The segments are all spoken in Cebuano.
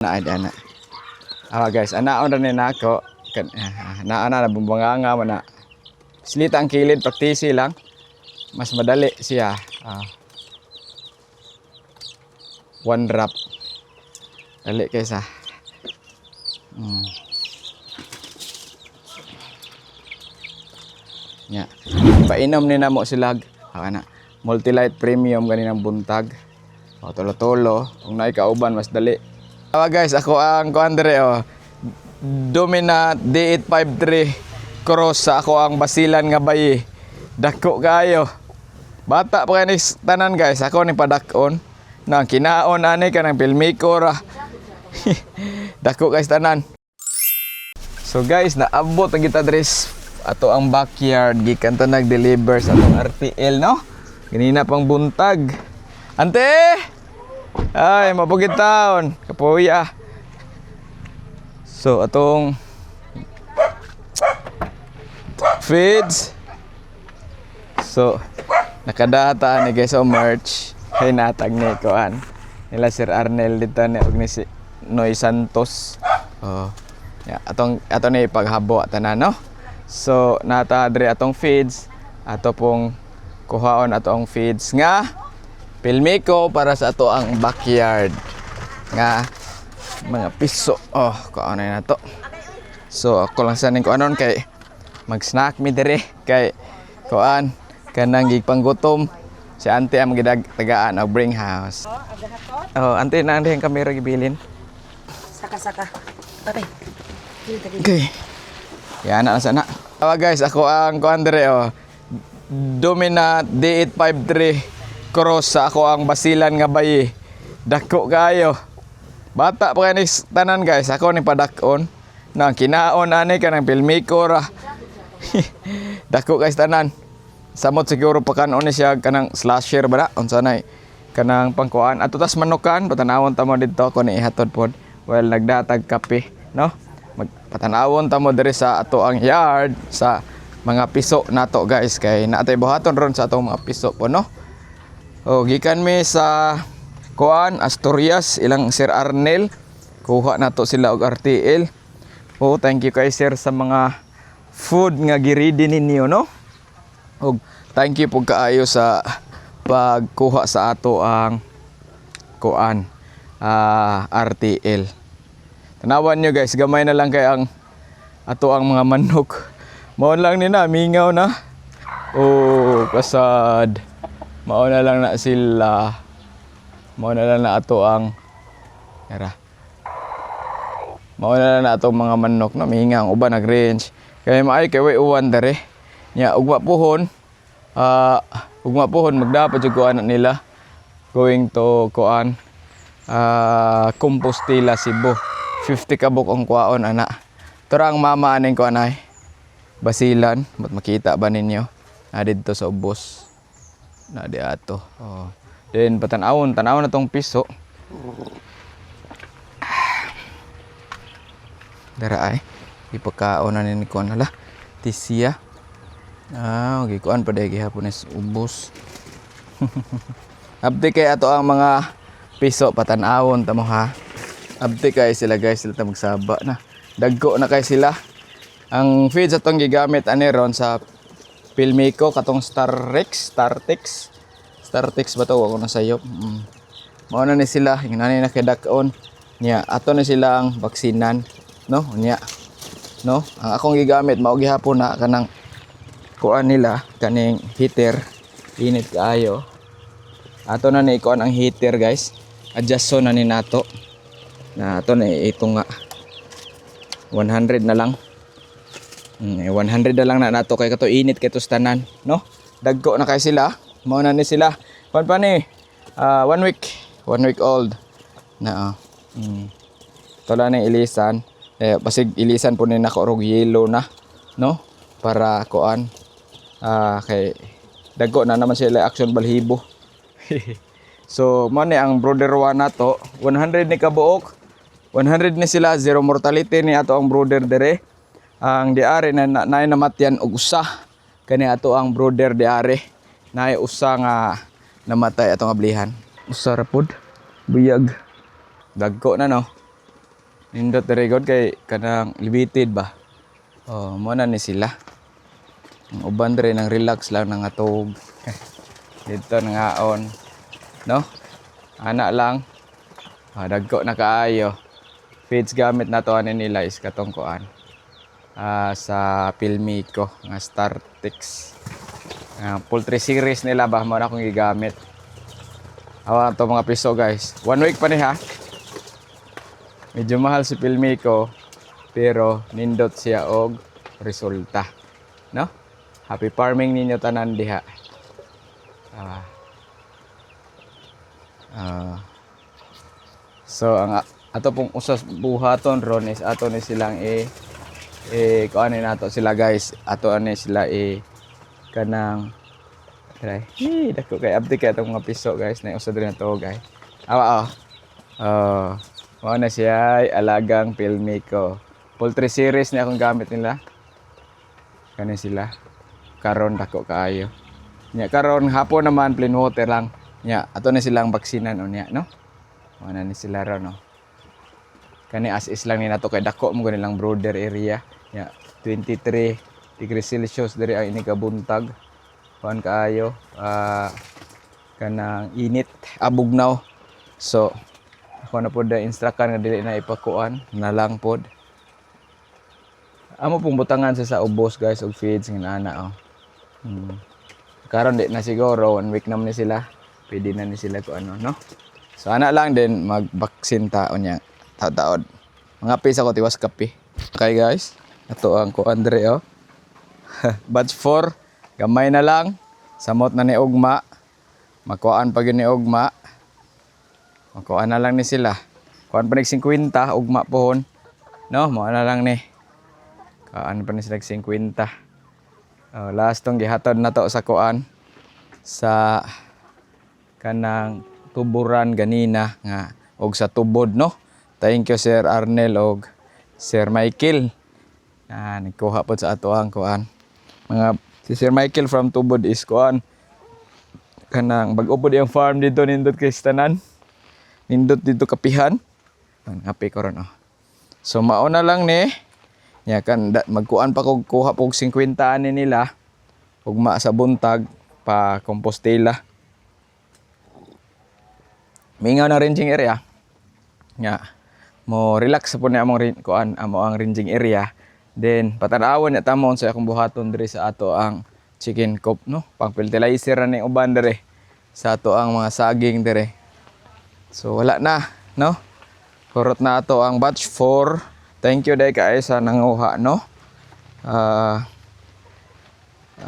Na ay ana. Awa guys, anaon ra ni nako. Naa na bumbanganga man na. Slita ang kilid, praktisi lang. Mas madali siya. One drop. Dali kaysa. Nya. Painom ni namo sila. Ah, na. Multilight Premium ganinang buntag. O, tulo-tulo. Kung naay kauban, mas dali. Awa guys, ako ang kuan dire oh. Domina D853 cross sa ako ang basilan nga bayi. Dako kayo. Bata pa kay ni tanan, guys. Ako ni padak-on. Na kinaon ani kanang pilmiko ra. Dako guys tanan. So guys, naabot ang kita dres ato ang backyard gikan ta nag-deliver sa atong RTL, no? Ganina pang buntag. Ante! Ay, mabugid taon. Kapuya. So atong feeds. So nakadata ni guys o merch kay natag ni kuan nila Sir Arnel dito ni og ni si Noy Santos. Oh. Ya, atong ato ni paghabo tanan, no. So nata diri atong feeds, ato pong kuhaon ato ang feeds nga Pilmico para sa ato ang backyard nga mga piso. Oh, kuhaon na to. So ako lang sa ning kuanon kay mag-snack mi dire kay kuan kanang gigpanggutom si ante ang gidag tagaan og bring house. Oh, ante na ang kamera gibilin. Saka, saka. Patay. Okay. Yan na sana. Awa guys, ako ang kuan dire oh. Domina D853 cross sa ako ang basilan nga bayi. Dako kayo. Bata pa kay ni tanan, guys. Ako ni padak-on. Na kinaon ani kanang pilmiko ra. Dako guys tanan. Samot siguro pakanon ni siya kanang slasher ba na? Unsa nay kanang pangkuan. Ato tas manukan patanawon ta mo didto ako ni ihatod pod. Well, nagdatag kape, no? Magpatanawon ta mo diri sa ato ang yard sa mga piso nato, guys, kay naatay buhaton ron sa atong mga piso po, no. Oh, gikan mi sa kuan Asturias ilang Sir Arnel. Kuha nato sila og RTL. Oh, thank you kay sir sa mga food nga giready ninyo, no. Og thank you pug kaayo sa pagkuha sa ato ang kuan RTL. Tanawan nyo guys, gamay na lang kay ang ato ang mga manok. Mao lang ni na, mingaw na. Oh, kasad. Mao na lang na sila. Mao na lang na ato ang. Tara. Mao na lang na atong mga manok no, mingaw ang uban nag-range. Kay maay kay way uwan dere. Nya ugma puhon, ugma puhon magdapat jud kuan nila going to kuan Compostela, Cebu. 50 ka buok ang kuwaon ana. Tura ang mama aning kuan ay. Basilan, ba't makita ba ninyo? Na didto sa ubos. Na di ato. Oh. Then patanawon, tanawon na tong piso. Dara ay. Ipakaon na ni kuan hala. Tisiya. Ah, gikuan pa dahil gihapon is ubos. Abdi kay ato ang mga piso patanawon tamo ha. Abdi kay sila guys, sila ta magsaba na. Dagko na kay sila. Ang feeds atong gigamit ani ron sa Pilmico katong Starrex, Startex. Startex ba to? Ako na sayo. Mao na ni sila, ingani na kay dak-on. Nya ato na silang baksinan, no? Nya. No? Ang akong gigamit mao gihapon na kanang kuan nila kaning heater, init kaayo. Ato na ni ikuan ang heater, guys. Adjust na ni nato. Na ato na ito nga 100 na lang. 100 na lang na nato kay kato init kay tos tanan, no? Dagko na kay sila. Mao na ni sila. Kuan pa ni one week, one week old na oh. Ito lang ni ilisan. Eh, basig ilisan po ni nako og yellow na, no? Para kuan kay dagko na naman sila action balhibo. So, mo ni ang brooder 1 nato, 100 ni kabuok. 100 ni sila, zero mortality ni ato ang brooder dere. Ang diari na naay namatyan og usa. Kani ato ang brooder diari. Naay usa nga namatay atong ablihan. Usa ra pod. Buyag. Dagko na, no. Nindot diri god kay kanang limited ba. Oh, mo na ni sila. Ang uban diri nang relax lang nangatog. Dito nangaon. No? Ana lang. Ah, dagko na kaayo. Feeds gamit na to ani nila is katong kuan. Ah, sa Pilmico nga Startix. Ah, poultry series nila ba mo na akong gigamit. Awa to mga piso, guys. One week pa ni ha. Medyo mahal si Pilmico pero nindot siya og resulta. No? Happy farming ninyo tanan diha. Ah. Ah. So ang ato pong usas buhaton ron is ato ni silang i eh kuan nato sila, guys. Ato ani sila i kanang try. Hey, dako kay abdi kay atong mga piso, guys, na usa diri na to, guys. Awa oh. Oh, mao na siya ay alagang Pilmico. Poultry series ni akong gamit nila. Kani sila. Karon dako kaayo. Nya karon hapon naman plain water lang. Nya ato na silang baksinan unya, no? Mao na ni sila ron, no. Kani as is lang ni nato kay dako mo nilang brooder area. Nya 23 degrees Celsius diri ang ini kabuntag. Kuan kaayo, ah, kanang init, abugnaw. So ako na pod na instructan nga dili na ipakuan na lang pod. Amo pong butangan sa ubos, guys, og feeds nga ana oh. Karon di na siguro, one week naman ni sila. Pwede na ni sila ko ano, no? So ana lang din mag-vaccine ta unya taod-taod. Mga pisa ko tiwas kape. Okay guys, ato ang ko Andre oh. Batch 4, gamay na lang. Samot na ni Ugma. Makuan pa gyud ni Ugma. Makuan na lang ni sila. Kuan pa ni 50 ugma pohon. No, mao na lang ni. Kaan pa ni sila 50. Oh, last tong gihatod na to sa kuan sa kanang tuburan ganina nga og sa tubod, no. Thank you, Sir Arnel og Sir Michael. Ah, nagkuha pod sa ato ang kuan. Mga si Sir Michael from Tubod is kuan kanang bag-o pod iyang farm dito, nindot kay tanan. Nindot dito kapihan. Ang happy ko ron oh. So mao na lang ni. Nya kan da, magkuan pa kog kuha pog 50 ani nila ugma sa buntag pa Compostela. Mingaw na ranging area. Nga mo relax po ni among rin, kuan amo ang ranging area. Then patanawon na tamo sa akong buhaton diri sa ato ang chicken coop, no. Pang fertilizer ra ni uban diri sa ato ang mga saging diri. So wala na, no? Kurot na ato ang batch 4. Thank you day kay sa nanguha, no? Ah,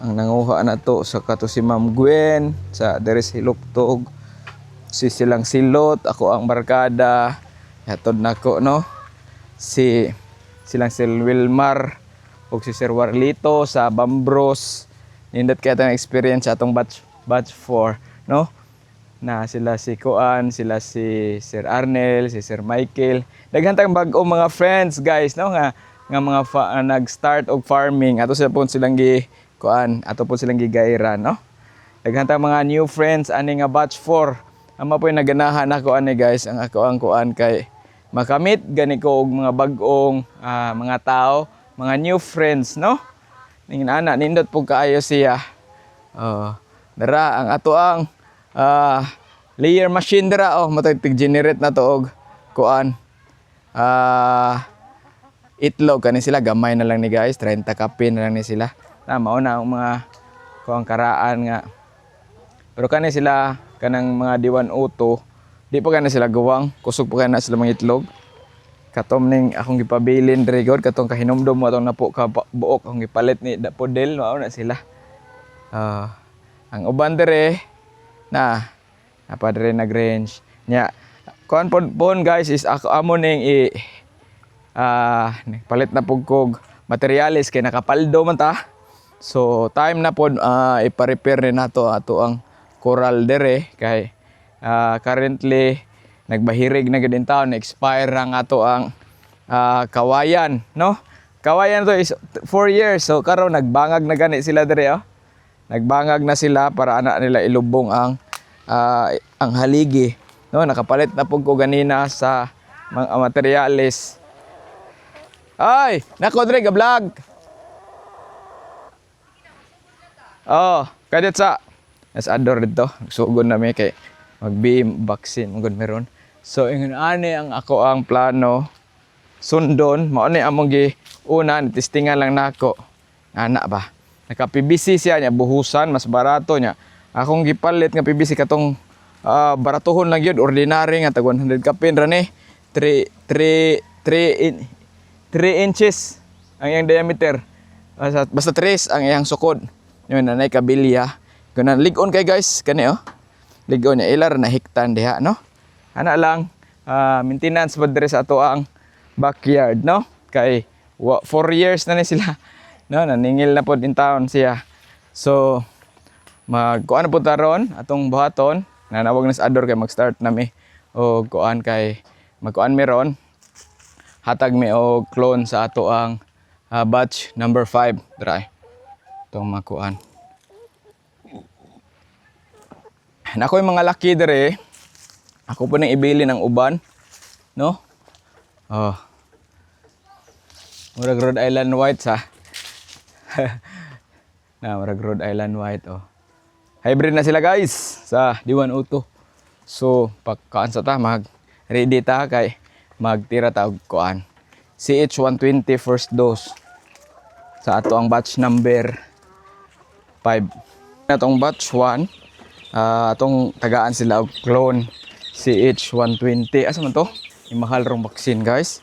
ang nanguha na to sa kato si Ma'am Gwen sa diri sa Hiluktog, si Silang Silot, ako ang barkada hatod nako, no, si Silang Sil Wilmar ug si Sir Warlito sa Bambros. Nindot kay atong experience sa atong batch batch 4, no, na sila si Kuan, sila si Sir Arnel, si Sir Michael. Daghan tang bag-o mga friends, guys, no, nga nga mga nag-start og farming. Ato sila po silang gi kuan, ato po silang gigairan, no. Daghan tang mga new friends ani nga batch 4. Amo po yung naganahan ako ani, guys, ang ako ang kuan kay makamit gani ko og mga bag-ong mga tao, mga new friends, no. Ning ana nindot po kaayo siya. Oh, dara ang ato ang layer machine dara oh, matay tig generate na to og kuan. Ah, itlog kani sila gamay na lang ni, guys, 30 kape na lang ni sila. Tama na ang mga kuan karaan nga. Pero kani sila kanang mga diwan auto, di pa kana sila guwang, kusog pa kana sila mga itlog. Katom ning akong gipabilin diri god, katong kahinumdom mo atong napo ka buok akong gipalit ni Dapodel, mao na sila. Ah, ang uban dire na napa dire nag-range. Nya kuan pod pon, guys, is ako amo ning i palit na pug kog materyales kay nakapaldo man ta. So time na pod ipa-repair ni nato ato ang coral dire kay currently nagbahirig na gid taon, expire ang ato ang kawayan, no? Kawayan to is 4 years. So karon nagbangag na gani sila dire oh. Nagbangag na sila para anak nila ilubong ang haligi. No, nakapalit na pug ko ganina sa mga materyales. Ay, nako dre ga-vlog. Oh, kadit sa Nas ador dito. Sugod na mi kay mag-beam vaccine mugod meron. So ingon ani ang ako ang plano sundon mao ni among gi una testingan lang nako. Ana ba? Naka PVC siya niya buhusan mas barato niya. Akong gipalit nga PVC katong baratohon lang yun ordinary nga tag 100 kapin ra ni 3 3 3 in, 3 inches ang iyang diameter. Basta 3 ang iyang sukod. Yun nanay kabilya. Kunan lig-on kay guys kani oh. Lig-on niya ilar na hiktan diha no. Ana lang maintenance ba diri sa ato ang backyard no kay 4 years na ni sila no naningil na pod in town siya. So mag kuan na po ta ron atong buhaton nanawag na sa Ador kay mag-start na mi og kuan kay magkuan mi ron hatag mi og clone sa ato ang batch number 5 dry itong makuan. Nako yung mga laki dire. Ako po nang ibili ng uban, no? Oh. Murag Rhode Island White sa. Na murag Rhode Island White oh. Hybrid na sila guys sa D102. So, pagkaan sa ta mag ready ta kay magtira ta og kuan. CH120 first dose sa ato ang batch number 5. Atong batch 1, atong tagaan sila og clone CH120. Asa man to? Yung mahal rong vaccine guys.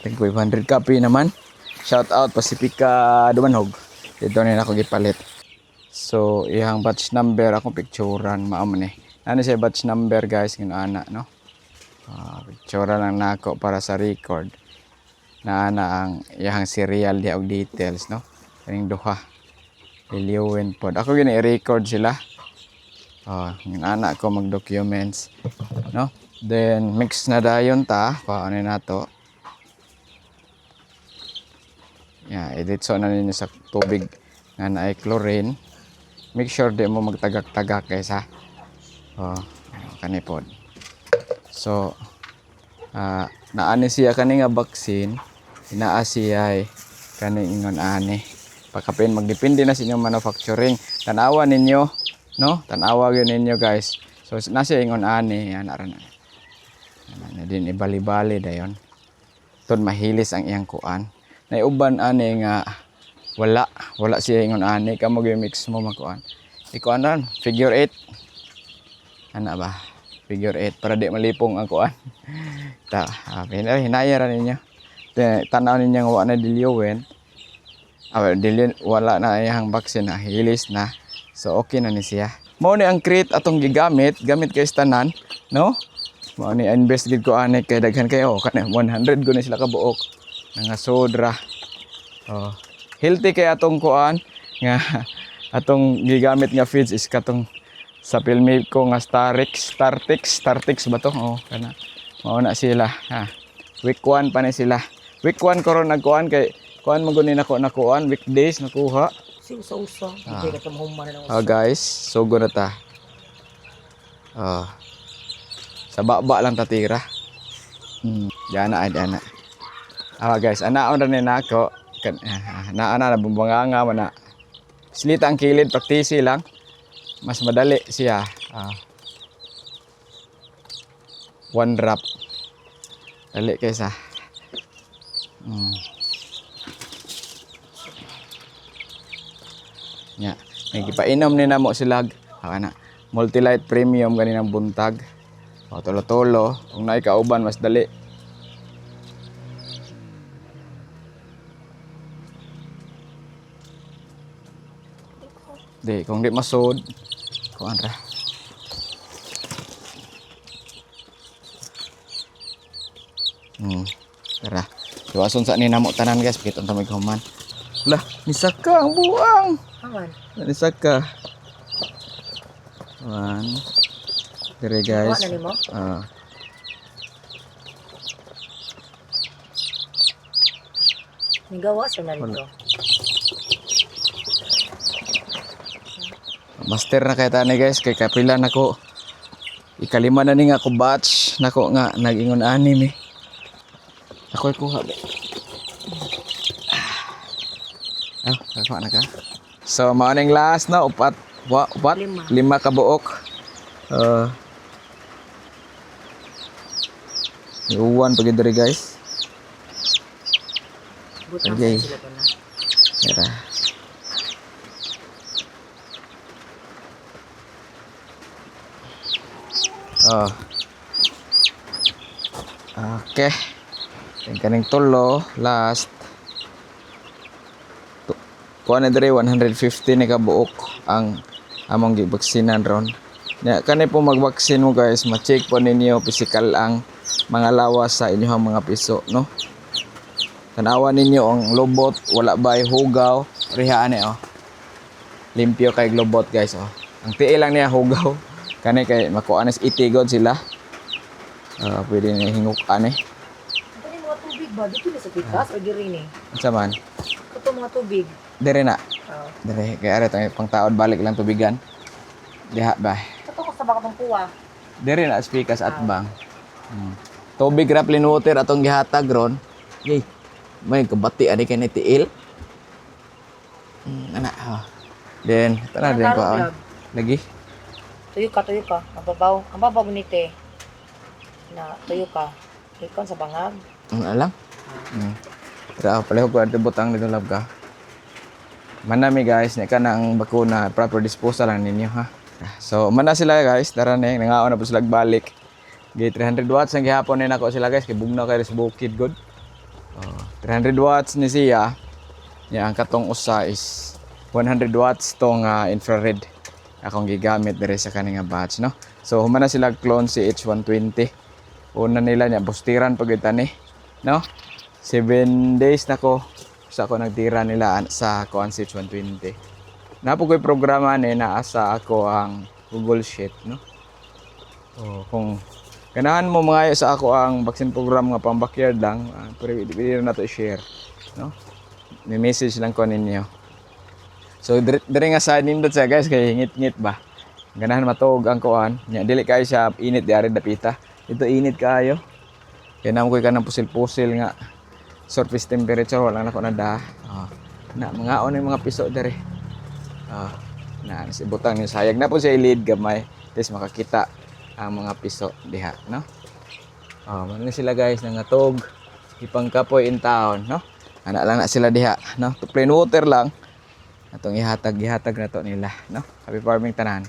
Tag 500 copy naman. Shout out Pacifica Dumanhog. Dito na ako gipalit. So, iyang batch number akong picturean mao man eh. Ano siya batch number guys ngano ana no? Picturean lang nako para sa record. Na ana ang iyang serial diha og details no. Kaning duha. Liliwin pod. Ako gini i-record sila. Oh, yung anak ko mag-documents, no? Then mix na dayon ta, paano na to. Yeah, edit so na ninyo sa tubig nga naay chlorine. Make sure di mo magtagak-tagak guys ha. Oh, kani pod. So, naani siya kani nga vaccine, inaa siya ay kani ingon ani. Pakapin magdepende na sa inyong manufacturing. Tanawa ninyo, no? Tanawa gyud ninyo guys. So nasa ingon ani, ana ra na. Ana na din ibali-bali dayon. Tod mahilis ang iyang kuan. Naiuban ani nga wala, wala siya ingon ani kamo gyud mix mo makuan. Ikuan ran, figure 8. Ana ba? Figure 8 para di malipong ang kuan. Ta, hinaya ra ninyo. Tanaw ninyo nga wa na diluent. Diluent, wala na iyang vaccine na hilis na. So okay na ni siya. Mao ni ang crate atong gigamit, gamit kay tanan, no? Mao ni invest gid ko ani kay daghan kayo kani 100 ko ni sila kabuok nga sodra. Oh, healthy kay atong kuan nga atong gigamit nga feeds is katong sa filmi ko nga Starix, Startix, Startix ba to? Oh, kana. Mao na sila ha. Week 1 pa ni sila. Week 1 ko ron nagkuan kay kuan man gud ni nako nakuan weekdays nakuha. Si usa-usa. Hindi ka mahuman na Oh guys, sugo na ta. Oh. Sa baba lang tatira. Diana ay diana. Ah guys, anaon ra ni nako. Naa na bumbanganga man na. Slita ang kilid, praktisi lang. Mas madali siya. One drop. Dali kaysa. Nya, may gipainom ni namo sila. Na. Multilight Premium ganinang buntag. O tulo-tulo, kung naay kauban mas dali. Di, kung di masud, kuan ra. Tara. Iwason sa ni namo tanan guys, pikit unta maghuman. Lah, nisaka ang buang. Hangan. Nisaka. One. Dire guys. Kuha na nimo? Ah. Nigawa sa na rito. Master na kay tani guys kay kapila nako. Ikalima na ni nga ko batch nako nga nag-ingon ani mi. Ako'y kuha be. Ah, kakuha na ka. So, mao ning last, no, upat, wa, upat, Lima. lima ka buok. Iuwan pag diri, guys. Butang sila ko na. Tara. Oh. Okay. Yung kaning tulo, last. Kuha na diri 150 ni kabuok ang among gibaksinan ron. Nya kani po magbaksin mo, guys, ma-check po ninyo physical ang mga lawas sa inyong mga piso, no? Tanawa ninyo ang lobot, wala ba'y hugaw. Riha ani oh. Limpyo kay lobot, guys, oh. Ang tiil lang niya hugaw. Kani kay makuha na sa itigod sila. Ah, pwede na hingok ani. Ano yung mga tubig ba? Dito na sa pikas o diri ni? Unsa man? Ito mga tubig. Dire na. Oh. Dire kay are tang pangtaod balik lang tubigan. Diha ba? Ito ko sa bakatong kuwa. Dire na speakers at bang. Tubig ra, plain water atong gihatag ron. Yay. May kabati ani kay ni tiil. Ana oh. Then, tara din ko. Lagi. Tuyo ka, tuyo ka. Ang babaw. Ang babaw nite. Na tuyo ka. Ikon sa bangag. Ang alam. Tara, palihog ko ato butang dito, love ka. Manami, guys, ni ka na ang bakuna, proper disposal lang ninyo, ha. So, mana sila, guys, tara na nangaon na po sila balik. Gi 300 watts ang gihapon ni nako sila, guys, kay bugnaw kay sa bukid good. Oh, 300 watts ni siya. Nya ang katong usa is 100 watts tong infrared akong gigamit dire sa kaning nga batch, no. So humana sila clone si H120. Una nila niya bustiran pag ni, no? 7 days na ko sa ako nagtira nila sa kuan si H120. Napo ko'y programa ni naa sa ako ang Google Sheet, no? Oh, kung ganahan mo mga sa ako ang vaccine program nga pang backyard lang, pero pwede na to i-share, no? May message lang ko ninyo. So dire nga sa nindot siya, guys, kay ngit-ngit ba. Ganahan matuog ang kuan. Nya dili kayo siya init diari dapita. Ito init kayo. Kaya namo ko'y kanang pusil-pusil nga surface temperature wala na ko na da. Ah, na mga on yung mga piso dere. Ah, na si butang ni sayag na po siya ilid gamay. Tapos makakita ang mga piso diha, no? Ah, man na sila, guys, nangatog ipangkapoy in town, no? Ana lang na sila diha, no? To plain water lang. Atong ihatag, ihatag na to nila, no? Happy farming tanan.